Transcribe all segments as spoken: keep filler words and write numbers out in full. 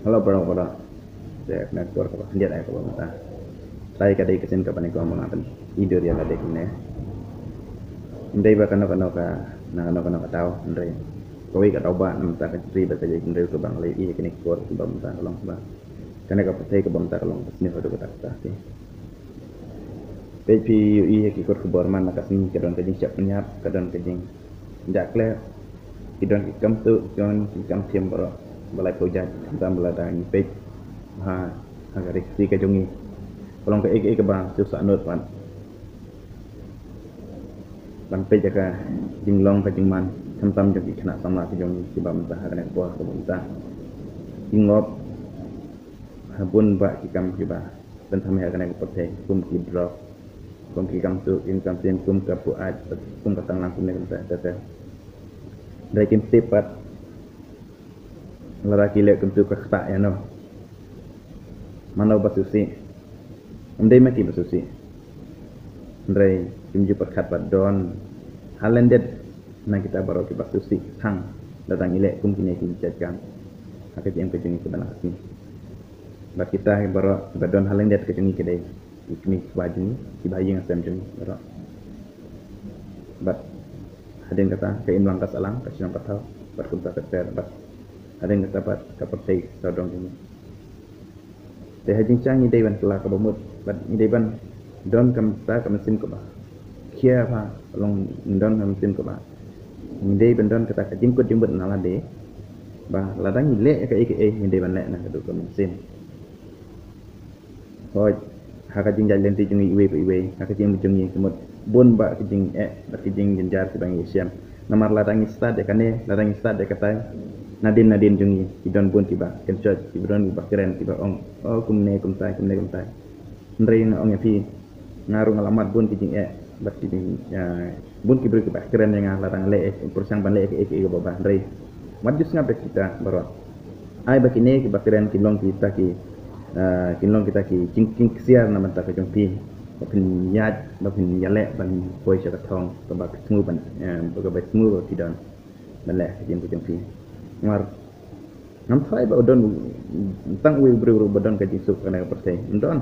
Hello bro, bro. Te kane ka por kaba khyndiat ai kaba mynta. Trai ka dei ka sien kaba nyngkong ba nga pyn-i dur ïa lade kumne. Ym dei ba kano kano ka, na kano kano ka daw, hynrei kawei ka daw ba na mynta ka jingri ba ka jingri kaba nga la ïohi ïa kane ka por kaba mynta ka long ba kane ka pyrthei kaba mynta ka long ka sniew haduh katta katta te. Peit phi ïohi ïa ki kot khubor man la ka sngi ka don ka jingshah pynïap, ka don ka jing Jakleh, ki don ki kam tuh, ki don ki kam thiem baroh, ba lai phew jait, khamtam ba lada ngi peit ha, ha ka ri ka jong ngi. Ka long kaei kaei kaba suk sah nud pat ban peit ïa ka jinglong ka jingman, khamtam jong ki khynnah samla ki jong ngi kiba mynta ha kane ka por kaba mynta ki ngop ha bun bah ki kam kiba pynthame ha kane ka pyrthei, kum ki drok, kum ki kam tuh, kum ki kam thiem, kum ka buaid, kum ka tanglang, kumne kumta, kumta. Hynrei kim tip pat lada ki leh kumtu ka ktah ïano. Mano ba sngewsih? Ym dei ma ki ba sngewsih, hynrei kim ju pyrkhat ba don ha lyndet na kita baroh kiba sngewsih tang lada ngi leh kum kine ki jait kam ha ka jingim ka jong ngi kaba na ka sngi. Bad kita baroh kiba don ha lyndet ka jong ngi ka dei ki kmie ki kpa jong ngi, kiba ha ïing ha sem jong ngi baroh. Bad hadien kata ka imlang ka sahlang, ka shnong ka thaw, bad kumta ter ter, bad hadien kata pat ka pyrthei sawdong jong ngi. Te ha jingshai ngi dei ban kylla kaba mut, bad ngi dei ban don kumta ka mynsiem kaba khia bha, long ngi don ka mynsiem kaba, ngi dei ban don kata ka jingkut jingmut na lade ba lada ngi leh kaei kaei ngi dei ban leh na ka duh ka mynsiem. Hooid, ha ka jingjait lynti jong ngi iwei pa iwei, ha ka jingim jong ngi ka mut bun bah ki jingeh bad ki jingjynjar kiba ngi shem. Namar lada ngi stad ïa kane, lada ngi stad ïa katai, nadien nadien jong ngi ki don bun kiba kynshoh, kiba don kiba kren, kiba ong, oh kumne kumtai, kumne kumtai. Hynrei nga ong ïa phi, nga ruh nga la mad bun ki jingeh bad ki jing, ïa, bun ki briew kiba kren ïa nga lada nga leh, eh, pyrshang ban leh eh, eh, eh, ba ba, hynrei wat ju sngap ïa kita baroh. Ai ba kine kiba kren kin long kita ki, eh, kin long kita ki jing, jingkyrshan na bynta ka jong phi, ba phin ïaid, ba phin ïaleh ban poi sha ka thong kaba phi sngew ban, eh, kaba phi sngew ba phi don ban leh ha ka jingim ka jong phi. Namar ngam tharai ba u don tang uwei u briew ruh ba don ka jingsuk ha kane ka pyrthei. Ym don.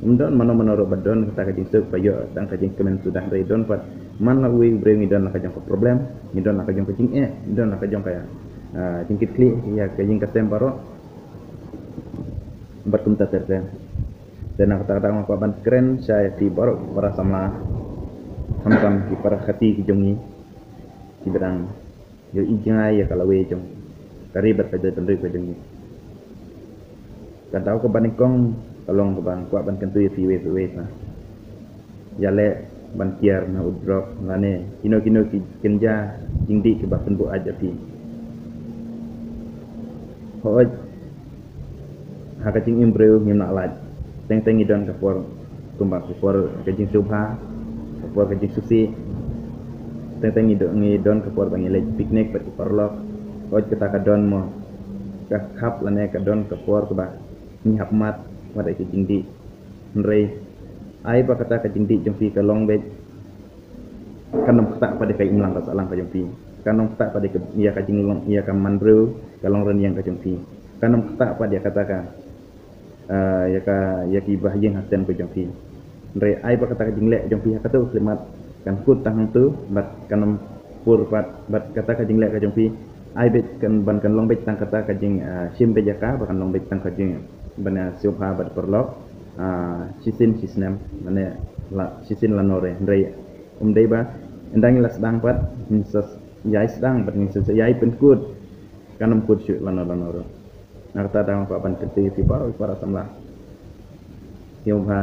Ym don mano mano ruh ba don kata ka jingsuk ba ïoh tang ka jingkmen suda, hynrei don pat man la uwei u briew ngi don la ka jong ka problem, ngi don la ka jong ka jingeh, ngi don la ka jong ka, ah, jingkitkhlieh ïa ka ïing ka sem baroh. Bad kumta ter ter. Te na kata ka daw nga kwah ban kren sha ïa phi baroh para samla, khamtam ki para khasi ki jong ngi kiba dang ïohi jngai ïa ka lawei jong ka ri bad ka jaitbynriew ka jong ngi. Ka daw kaba nyngkong ka long kaba nga kwah ban kyntu ïa phi iwei pa iwei, ïaleh ban kiar na u drok lane kino kino ki kynja jingdih kiba pynbuaid ïa phi. Hooid, ha ka jingim briew ngim lah lait. Teng teng ngi don ka por kumba ka por ka jingsngewbha, ka por ka jingsngewsih. Teng teng ngi don, ngi don ka por ba ngi leit picnic bad ki paralok. Hooid, kata ka don mo, ka khap lane ka don ka por kaba ngi hap mad wat ïa ki jingdih. Hynrei ai ba kata ka jingdih jong phi ka long beit, kan ym ktah pat ïa ka imlang ka sahlang ka jong phi. Kan ym ktah pat ïa ka, ïa ka jinglong, ïa ka manbriew, ka long rynïeng ka jong phi. Kan ym ktah pat ïa kata ka, ah, ïa ka, ïa ki bahaïing hasem ka jong phi. Hynrei ai ba kata ka jingleh jong phi ha kato ka khyllipmat kan kut tang hangto bad kan ym pur pat, bad kata ka jingleh ka jong phi ai beit kan ban kan long beit tang kata ka jing, ah, shim beit ïa ka, ba kan long beit tang ka jing ban, ah, sngewbha bad paralok, ah, shisien shisnem, mane la shisien la nore. Hynrei ym dei ba ynda ngi la sdang pat ngin sa ïai sdang bad ngin sa ïai pynkut, kan ym kut shuh lano lano ruh. Na kata daw nga kwah ban kyntu ïa phi baroh para samla, sngewbha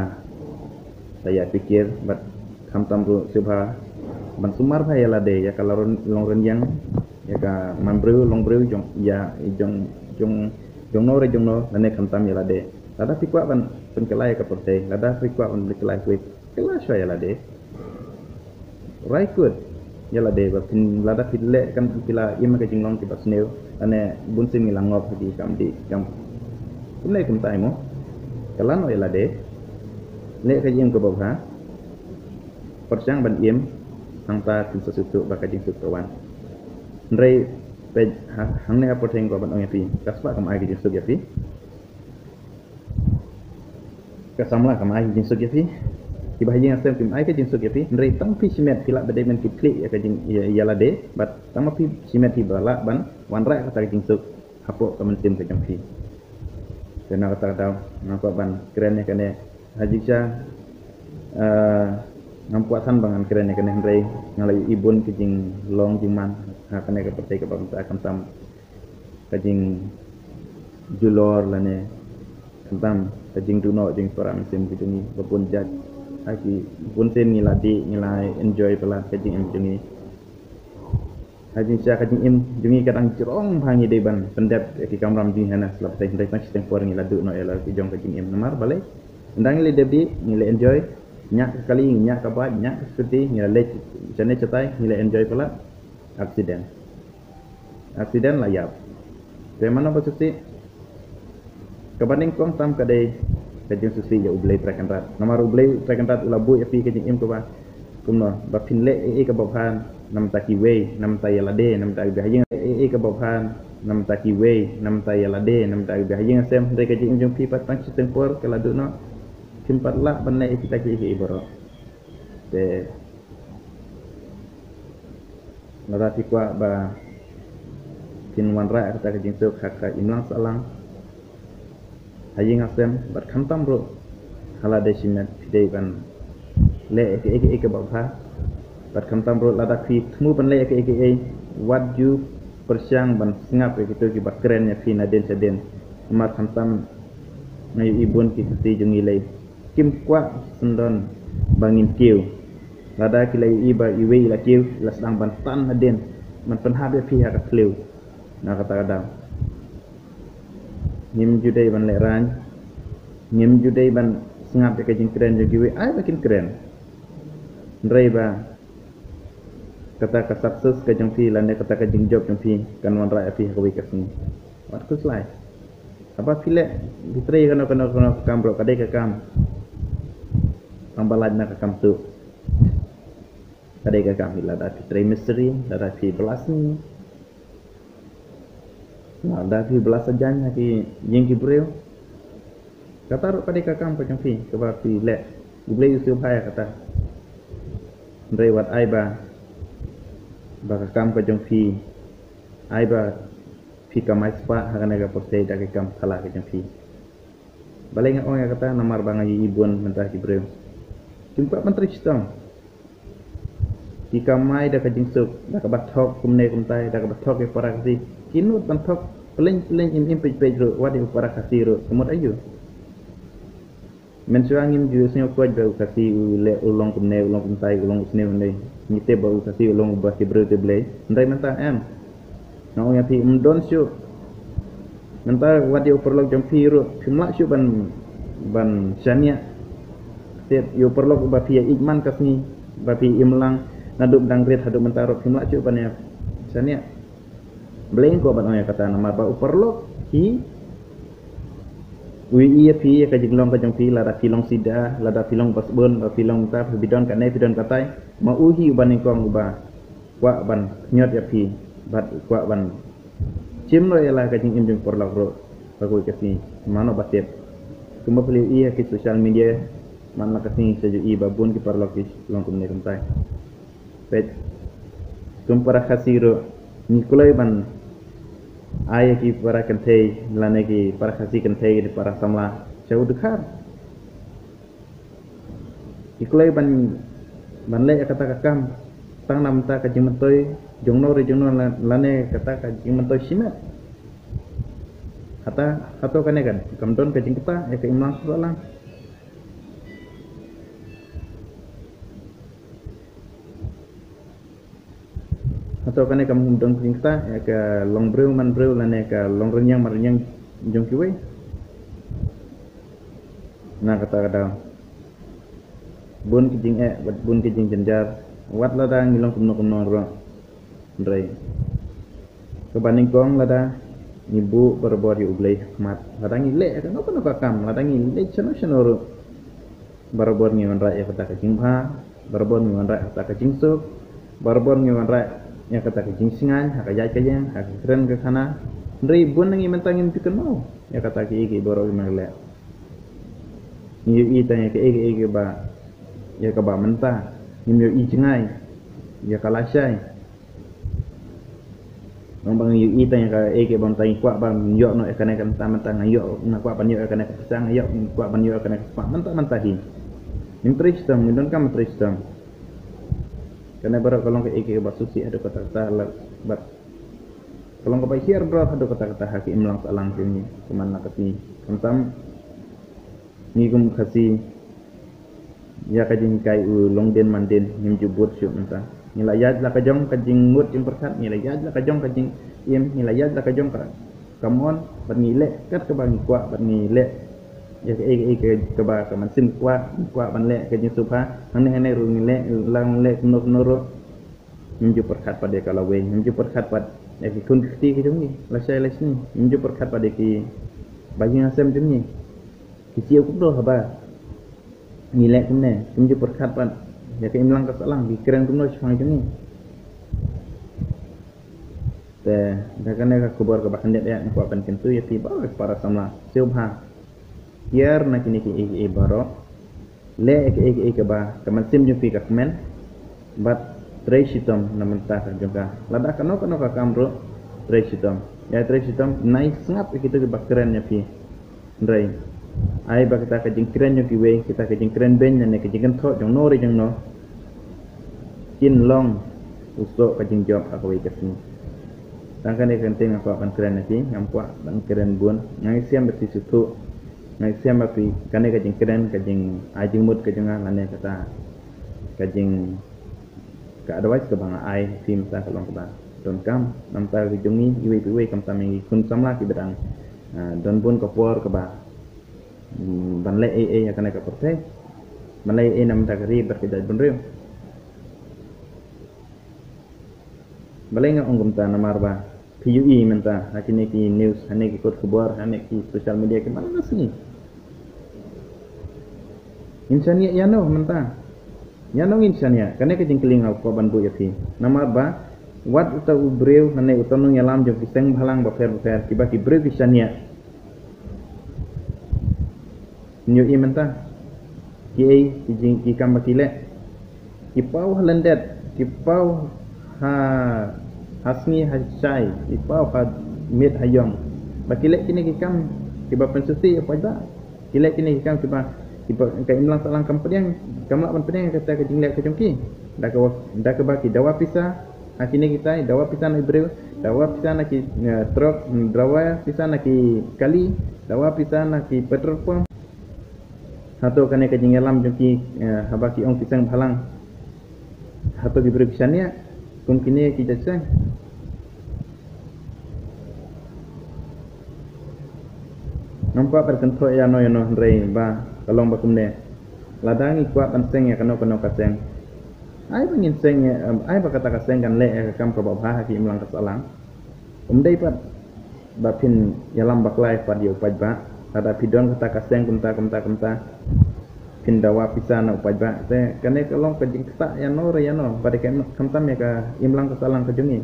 sa ïa pyrkhat bad khamtam ruh sngewbha ban sumar bha ïa lade, ïa ka long rynïeng, ïa ka manbriew longbriew jong, ïa jong, jong, jongno re jongno, lane khamtam ïa lade. Lada phi kwah ban pynkylla ïa ka pyrthei, lada phi kwah ban pynkylla ïa ka pyrthei, kylla shuwa ïa lade. Rai kut ïa lade ba phin, lada phi leh kan phi la im ka jinglong kiba sniew, lane bun sien ngi la ngop ha ki kam dih kam. Kumne kumtai mo. Kylla noh ïa lade. Leh ka jingim kaba bha. Pyrshang ban im, hangta phin sa suk suk ba ka jingsuk ka wan. Hynrei Peit ha, hangne ha pyrthei nga kwah ban ong ïa phi, ka spah kam ai ka jingsuk ïa phi. Ka samla kam ai ka jingsuk ïa phi. Kiba ha ïing ha sem kim ai ka jingsuk ïa phi. Hynrei tang phi shimet phi lah ba dei ban kit khlieh ïa ka jing, ïa, ïa lade. Bad tang ma phi shimet phi ba lah ban wanrah kata ka jingsuk hapoh ka mynsiem ka jong phi. Te na kata ka daw nga kwah ban kren ïa kane. Ha jingshisha, eh, ngam kwah than ba ngan kren ïa kane hynrei nga la ïohi bun ka jinglong jingman ha kane ka pyrthei kaba mynta, khamtam ka jingjulor lane khamtam ka jingduh noh jong para mynsiem ka jong ngi ba bun jait. Ha ki bun sien ngi la dih, ngi la enjoy palat ka jingim jong ngi. Ha jingshisha ka jingim jong ngi ka dang jrong bha, ngi dei ban pyndep ïa ki kamram jong ngi hana sla pyrthei, hynrei tang shiteng por ngi la duh noh ïa la ki jong ka jingim. Namar balei? Ynda ngi la dep dih, ngi la enjoy, ñiah ka kali, ñiah ka bike, ñiah ka scooty, ngi la leit shane shatai, ngi la enjoy palat. Accident. Accident la ïap. Te mano ba shisha? Kaba nyngkong tam ka dei ka jingsngewsih ïa U Blei Trai Kynrad. Namar U Blei Trai Kynrad u la buh ïa phi ka jingim kaba kumno, ba phin leh ei ei kaba bha na bynta kiwei, na bynta ïa lade, na bynta kiba ha ïing, ei ei kaba bha na bynta kiwei, na bynta ïa lade, na bynta kiba ha ïing ha sem, hynrei ka jingim jong phi pat tang shiteng por ka la duh noh. Phim pat lah ban leh ïa kita kiei kiei baroh. Te lada phi kwah ba phin wanrah kata ka jingsuk ha ka imlang sahlang, ha ïing ha sem, bad khamtam ruh ha lade shimet phi dei ban leh ïa kiei kiei kaba bha. Bad khamtam ruh lada phi thmu ban leh ïa kiei kiei, wat ju pyrshang ban sngap ïa kito kiba kren ïa phi nadien shadien. Namar khamtam nga ïohi bun ki Khasi jong ngi lei kim kwah syndon ba ngin kiew. Lada ki la ïohi ba iwei i la kiew, i la sdang ban tan hadien, ban pynhap ïa phi ha ka thliew. Na kata ka daw ngim ju dei ban lehraiñ, ngim ju dei ban sngap ïa ka jingkren jong kiwei, ai ba kin kren. Hynrei ba kata ka success ka jong phi lane kata ka jingjop jong phi kan wanrah ïa phi ha kawei ka sngi. Wat khuslai. Haba phi leh, phi trei kano kano kano ka kam ruh, ka dei ka kam tang ba lait na ka kam tuh. Ka dei ka kam hi, lada phi trei mistri, lada phi blasni, lada phi blas hajan ha ki ïing ki briew, kata ruh ka dei ka kam ka jong phi kaba phi leh. U Blei u sngewbha ïa kata. Hynrei wat ai ba, ba ka kam ka jong phi, ai ba phi kamai spah ha kane ka pyrthei da ka kam phylla ka jong phi. Balei nga ong ïa kata? Namar ba nga ïohi bun mynta ki briew kim pat ban trei shitom. Ki kamai da ka jingsuk, da kaba thok kumne kumtai, da kaba thok ïa para Khasi. Ki nud ban thok pyllein pyllein, im im peit peit ruh, wat ïa u para Khasi ruh ka mut aïu. Mynshuwa ngim ju sngew koit ba u Khasi u leh, u long kumne, u long kumtai, u long u sniew ne. Ngi tip ba u Khasi u long uba ki briew te Blei. Hynrei mynta em. Nga ong ïa phi, ym don shuh. Mynta wat ïa u paralok jong phi ruh phim lah shuh ban, ban shaniah. Tip ïa u paralok ba phi ïa ïeit man ka sngi, ba phi im lang naduh dang rit haduh mynta ruh phim lah shuh ban ïa shaniah. Balei nga kwah ban ong ïa kata? Namar ba u paralok hi u ïohi ïa phi, ïa ka jinglong ka jong phi, lada phi long sida, lada phi long basbun, lada phi long ta, phi don kane, phi don katai. Ma u hi uba nyngkong uba kwah ban pynïot ïa phi, bad u kwah ban shim noh ïa la ka jingim jong u paralok ruh ha kawei ka sngi. Mano ba tip? Kumba phi la ïohi ha ki social media man la ka sngi, sa ju ïohi ba bun ki paralok ki long kumne kumtai. Peit, kum para Khasi ruh ngi kloi ban ai ïa ki para kynthei lane ki para Khasi kynthei, ki para samla sha u dkhar. Ngi kloi ban, ban leh ïa kata ka kam tang na bynta ka jingmyntoi jongno re jongno la-, lane kata ka jingmyntoi shimet. Hata, hato kane kan kam don ka jingkta ïa ka imlang sahlang? Hato kane kam don ka jingkta ïa ka long briew man briew lane ka long rynïeng man rynïeng jong kiwei? Na kata ka daw bun ki jingeh bad bun ki jingjynjar, wat lada ngi long kumno kumno ruh. Hynrei kaba nyngkong, lada ngi buh barabor ïa U Blei ha khmat, lada ngi leh kano kano ka kam, lada ngi leit shano shano ruh, barabor ngi wanrah ïa kata ka jingbha, barabor ngi wanrah ïa kata ka jingsuk, barabor ngi wanrah ïa kata ka jingsngewsih ha ka ïaid ka ïeng, ha ka kren ka khana. Hynrei bun na ngi mynta ngim ju kynmaw ïa kata kiei kiei baroh kiba ngi leh. Ngi ïohi tang ïa kaei kaei kaba, ïa kaba mynta ngim ïohi jngai, ïa ka lashai. Nang ba ngi ïohi tang ïa kaei kaei ba mynta ngi kwah ban ïoh noh ïa kane ka mynta, mynta nga ïoh, nga kwah ban ïoh ïa kane ka pisa, nga ïoh, nga kwah ban ïoh ïa kane ka spah mynta, mynta hi. Ngim trei shitom, ngim donkam trei shitom. Kane baroh ka long kaei kaei ba sngewsih haduh katta katta, la bad ka long kaba hiar baroh haduh katta katta ha ki imlang sahlang jong ngi, kumne la ka sngi. Khamtam ngi kum Khasi, ïa ka jinghikai u longdien mandien ngim ju bud shuh mynta. Ngi la ïaid la ka jong ka jingmut jingpyrkhat, ngi la ïaid la ka jong ka jingim, ngi la ïaid la ka jong ka, ka mon, bad ngi leh kat kaba ngi kwah, bad ngi leh ïa kaei kaei kaba ka mynsiem kwah, ngi kwah ban leh ka jingsngewbha. Hangne hangne ruh ngi leh, la ngi leh kumno kumno ruh, ngim ju pyrkhat pat ïa ka lawei, ngim ju pyrkhat pat ïa ki khun ki kti ki jong ngi, lashai lashisngi, ngim ju pyrkhat pat ïa ki ba ïing ha sem jong ngi. Ki siew kumno haba ngi leh kumne, ngim ju pyrkhat pat ïa ka imlang ka sahlang, ki kren kumno shaphang jong ngi. Te da kane ka khubor kaba khyndiat ïa nga kwah ban kyntu ïa phi baroh ki para samla, sngewbha kiar na kine kiei kiei baroh. Leh ïa kaei kaei kaba ka mynsiem jong phi ka kmen, bad trei shitom na bynta ka jong ka. Lada kano kano ka kam ruh, trei shitom. Ïa trei shitom, nai sngap ïa kito kiba kren ïa phi. Hynrei ai ba kita ka jingkren jong kiwei, kita ka jingkren beiñ ne ka jingkynthoh jong no re jong no, kin long u soh ka jingjop ha kawei ka sngi. Tang kane ka ktien nga kwah ban kren ïa phi, ngam kwah ban kren bun. Nga ngeit shisha ba phi sngewthuh, nga ngeit shisha ba phi, kane ka jingkren, ka jingai jingmut ka jong nga, lane kata ka jing, ka advice kaba nga ai ha phi mynta ka long kaba donkam na bynta ka jong ngi iwei pa iwei, khamtam ïa ngi khun samla kiba dang, ah, don bun ka por kaba, mm, ban leh ei ei ha kane ka pyrthei, ban leh ei ei na bynta ka ri bad ka jaitbynriew. Balei nga ong kumta? Namar ba phi ïohi mynta ha kine ki news, ha kine ki kot khubor, ha kine ki social media, ki man la sngi. Ngin shaniah ïano mynta? Ïano ngin shaniah? Kane ka jingkylli nga kwah ban buh ïa phi. Namar ba wat uta u briew lane uta u nongïalam jong ki seng bhalang bapher bapher, kiba ki briew ki shaniah, ngi ïohi mynta kiei ki jing, ki kam ba ki leh, ki paw ha lyndet, ki paw ha, ha sngi ha shai, ki paw ha miet ha ïong, ba ki leh kine ki kam kiba pynsngewsih ïa u paidbah. Ki leh kine ki kam kiba, kiba ka imlang sahlang kam pdiang, kam lah ban pdiang kata ka jingleh ka jong ki. Da kaba, da kaba ki dawa pisa ha kine kitai, dawa pisa na ki briew, dawa pisa na ki, eh, trok, dawa pisa na ki kali, dawa pisa na ki petrol pump. Hato kane ka jingïalam jong ki, eh, haba ki ong ki seng bhalang, hato ki briew ki shaniah kum kine ki jait seng? Ngam kwah ban kynthoh ïano ïano, hynrei ba ka long ba kumne. Lada ngi kwah ban seng ïa kano kano ka seng, ai ba ngin seng ïa, em, ai ba kata ka seng kan leh ïa ka kam kaba bha ha ki imlang ka sahlang. Ym dei pat ba phin ïalam bakla pat ïa u paidbah. Lada phi don kata ka seng kumta kumta kumta, phin dawa pisa na u paidbah. Te kane ka long ka jingktah ïano re ïano, bad ka, khamtam ïa ka imlang ka sahlang ka jong ngi.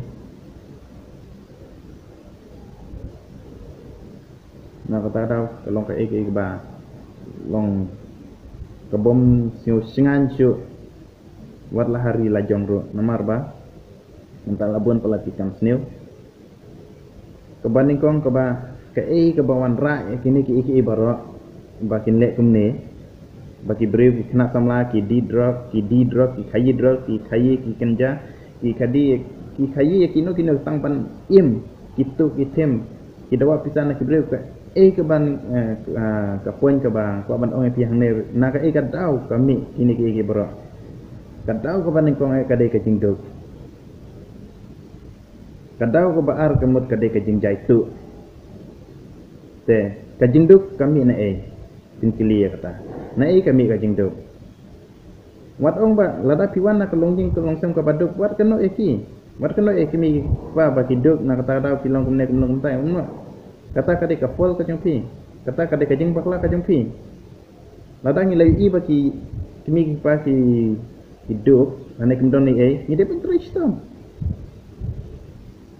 Na kata ka daw ka long kaei kaei kaba long kabym sngew shngaiñ shuh, wat la ha ri la jong ruh. Namar ba mynta la bun palat ki kam sniew. Kaba nyngkong kaba, kaei kaba wanrah ïa kine kiei kiei baroh ba kin leh kumne, ba ki briew ki khynnah samla ki die drok, ki die drok, ki khaïi drok, ki khaïi ki kynja, ki khaïi, ki khaïi ïa kino kino tang ban im, ki tuh ki thim, ki dawa pisa na ki briew. Kaei kaba, eh, ah, ka point kaba kwah ban ong ïa phi hangne, na kaei ka daw ka mih kine kiei kiei baroh? Ka daw kaba nyngkong eh ka dei ka jingduk. Ka daw kaba ar ka mut ka dei ka jingjaituh. Te ka jingduk ka mih naei? Phin kylli ïa kata. Naei ka mih ka jingduk? Wat ong ba lada phi wan na ka longïing ka longsem kaba duk, wat kynnoh ïa ki. Wat kynnoh ïa ki kmie ki kpa ba ki duk, na kata ka daw phi long kumne kumno kumtai, kumno. Kata ka dei ka phol ka jong phi. Kata ka dei ka jingbakla ka jong phi. Lada ngi la ïohi ba ki kmie ki kpa ki, ki duk, lane kim don ei ei, ngi dei ban trei shitom.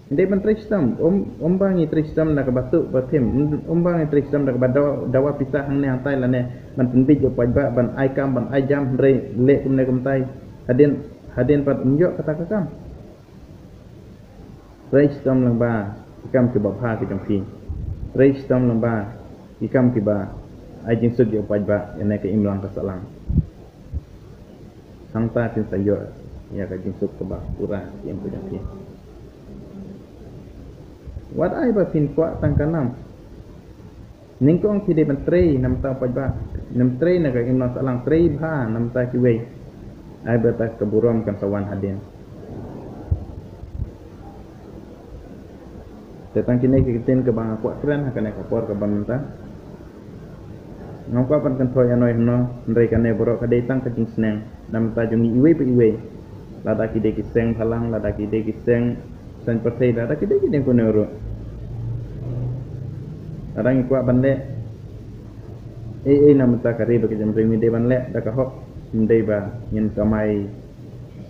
Dei ban trei shitom, um, um ba ngi trei shitom na kaba tuh ba thim, um, um ba ngi trei shitom na kaba dawa, dawa pisa hangne hangtai lane, ban pynbit ïa u paidbah, ban ai kam, ban ai jam, hynrei leh kumne kumtai, hadien, hadien pat ym ïoh kata ka kam. Trei shitom lyngba ki kam kiba bha ki jong phi. Trei shitom lyngba ki kam kiba ai jingsuk ïa u paidbah, ïa ne ka imlang ka sahlang. Hangta phin sa ïoh ïa ka jingsuk kaba pura ïa ka jong phi. Wat ai ba phin kwah tang ka nam. Nyngkong phi dei ban trei na bynta u paidbah. Nam trei na ka imlang sahlang, trei bha na bynta kiwei. Ai ba ta ka burom kan sa wan hadien. Te tang kine ki ktien kaba nga kwah kren ha kane ka por kaba mynta. Ngam kwah ban kynthoi anoi hano, hynrei kane baroh ka dei tang ka jingsneng na bynta jong ngi iwei pa iwei. Lada ki dei ki seng bhalang, lada ki dei ki seng seng pyrthei, lada ki dei ki dei kune ruh. Lada ngi kwah ban leh ei ei na bynta ka ri bad ka jaitbynriew, ngi dei ban leh da ka hok, ym dei ba ngin kamai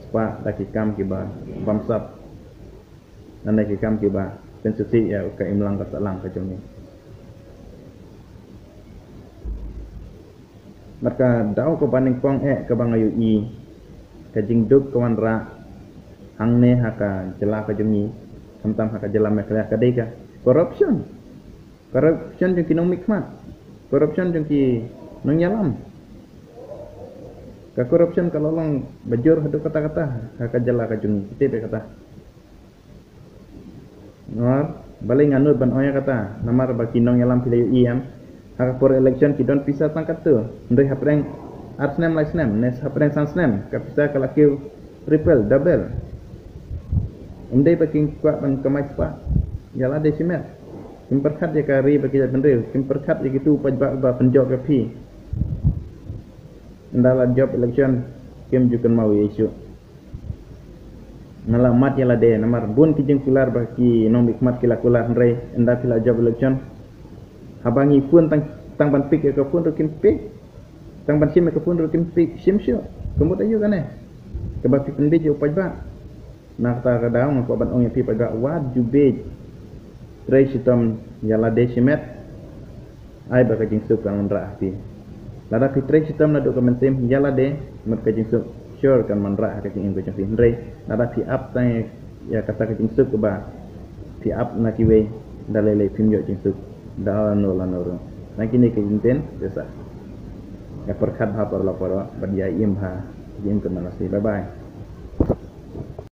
spah da ki kam kiba bamsap, lane ki kam kiba pynsngewsih ïa ka imlang ka sahlang ka jong ngi. Bad ka daw kaba nyngkong eh kaba nga ïohi, ka jingduk ka wanrah hangne ha ka jylla ka jong ngi, khamtam ha ka jylla Meghalaya, ka dei ka corruption. Corruption jong ki nongmihkhmat, corruption jong ki nongïalam. Ka corruption ka la long ba jur haduh katta katta ha ka jylla ka jong ngi, kita ba kata. Namar balei nga nud ban ong ïa kata, namar ba ki nongïalam phi la ïohi em, ha ka por election ki don pisa tang katto, hynrei hapdeng ar snem lai snem ne hapdeng san snem ka pisa ka la kiew triple, double. Ym dei ba ki kwah ban kamai spah ïa lade shimet. Kim pyrkhat ïa ka ri bad ka jaitbynriew, kim pyrkhat ïa kitu paidbah ba pynjop ïa phi. Ynda la jop election kim ju kynmaw ïa shuh. Nga la mad ïa lade namar bun ki jingkular ba ki nongmihkhmat ki la kular, hynrei ynda phi la jop election, haba ngi phone tang, tang ban pick ïa ka phone ruh kim pick, tang ban shim ïa ka phone ruh kim pick, shim shuh. Ka mut aïu kane? Kaba phi pynbeit ïa u paidbah. Na kata ka daw nga kwah ban ong ïa phi paidbah, wat ju beit. Trei shitom ïa lade shimet. Ai ba ka jingsuk kan wanrah ha phi. Lada phi trei shitom naduh ka mynsiem ïa lade, mut ka jingsuk sure kan wanrah ha ka jingim ka jong phi. Hynrei lada phi ap tang ïa kata ka jingsuk kaba phi ap na kiwei, da lei lei phim ïoh jingsuk da lano lano ruh. Na kine ki jingtien, te sa ïa pyrkhat bha paralok paralok bad ïa im bha ha ka jingim ka man la shi. Bye bye.